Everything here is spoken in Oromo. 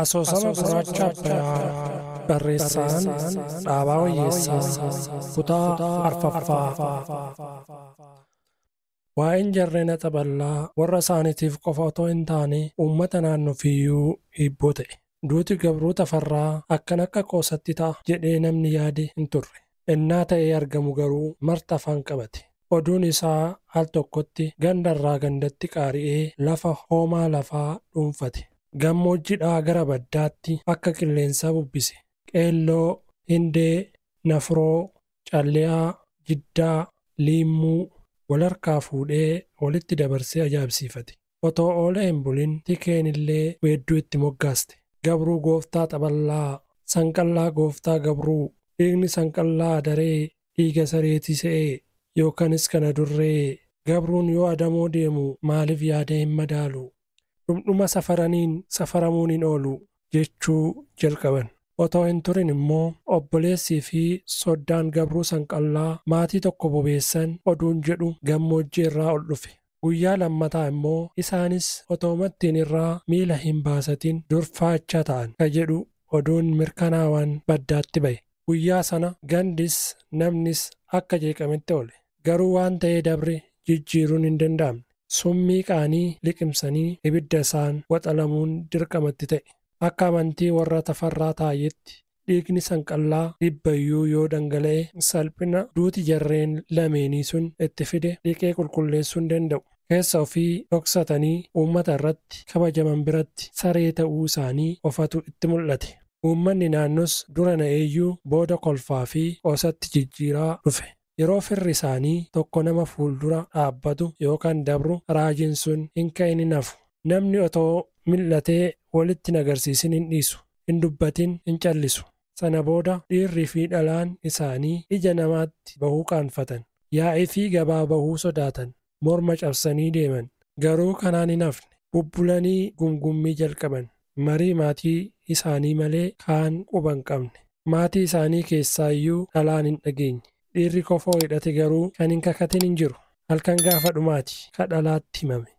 Asoosama Gurraacha Abbayaa Barreessaan Dhaabaa Wayyeessaa Kutaa Arfaffaa. Waa'een jarreen Axaballaa warra isaaniitiif qofa otoo hin taane uummata naannoofiyyuu hibboo ta'e. Duuti Gabruu Tafarraa akkan akka qoosatti ta'a jedhee namni yaade hin turre. Ennaa ta'ee argamu garuu marti afaan qabate. Oduun isaa al tokkotti gandarraa gandatti qaari'ee lafa hoomaa lafaa dhuunfate. Gammoojjiidhaa gara baddaatti akka qilleensaa bubbise. Qeelloo, Hindee, Nafroo, Calliyaa, Jiddaa, Liimmuu walharkaa fuudhee walitti dabarsee ajaa'ibsiifate. Otoo oolee hin bulin tikeen illee weedduu itti moggaaste. Gabruu gooftaa xaballaa, sanqallaa gooftaa gabruu, dhiigni sanqallaa daree, dhiiga sareetii se'ee, yookanis kana durree, gabruun yoo adamoo deemu maaliif yaadee hin madaalu? Dhumdhuma safaraniin safaramuun hin oolu jechuu jalqaban. Otoo hin turin immoo obboleessii fi soddaan Gabruu Sanqallaa maatii tokko bobeessan oduun jedhu gammoojjii irraa ol dhufe. Guyyaa lammataa immoo isaanis otoo mattiin irraa miila hin baasatin durfaacha ta'an ka jedhu oduun mirkanaawaan baddaatti ba'e. Guyyaa sana gandis namnis akka jeeqametti oole. Garuu waan ta'ee dabre jijjiiruun hin danda'amne. Summii qaanii liqimsanii ibidda isaan waxalamuun dirqamatti ta'e. Akka amantii warra Tafarraa Taayyeetti dhiigni sanqallaa dhibbayyuu yoo dhangala'e salphina duuti jarreen lameenii sun itti fide dhiqee qulqulleessuu hin danda'u. Keessa ofii dhoksatanii uummata irratti kabajaman biratti saree ta'uu isaanii ofatu itti mul'ate. Uummanni naannos dura na'eeyyuu booda kolfaa fi qoosatti jijjiiraa dhufe. Yeroo firri isaanii tokko nama fuuldura dhaabbatu yookaan dabru raajiin sun hin ka'in hin hafu. Namni otoo mil'atee walitti hin agarsiisin hin dhiisu, hin dubbatin hin callisu. Sana booda dhiirri fi dhalaan isaanii ija namaatti bahuu qaanfatan. Yaa'ii fi gabaa bahuu sodaatan. Morma cabsanii deeman. Garuu kanaan hin hafne. Bubbulanii gumgummii jalqaban. Marii maatii isaanii malee kaan quba hin qabne. Maatii isaanii keessaayyuu dhalaan hin dhageenye. Dhiirri kofoo hidhate garuu kan hin kakatin hin jiru. Halkan gaafa dhumaati ka dhalaatti himame.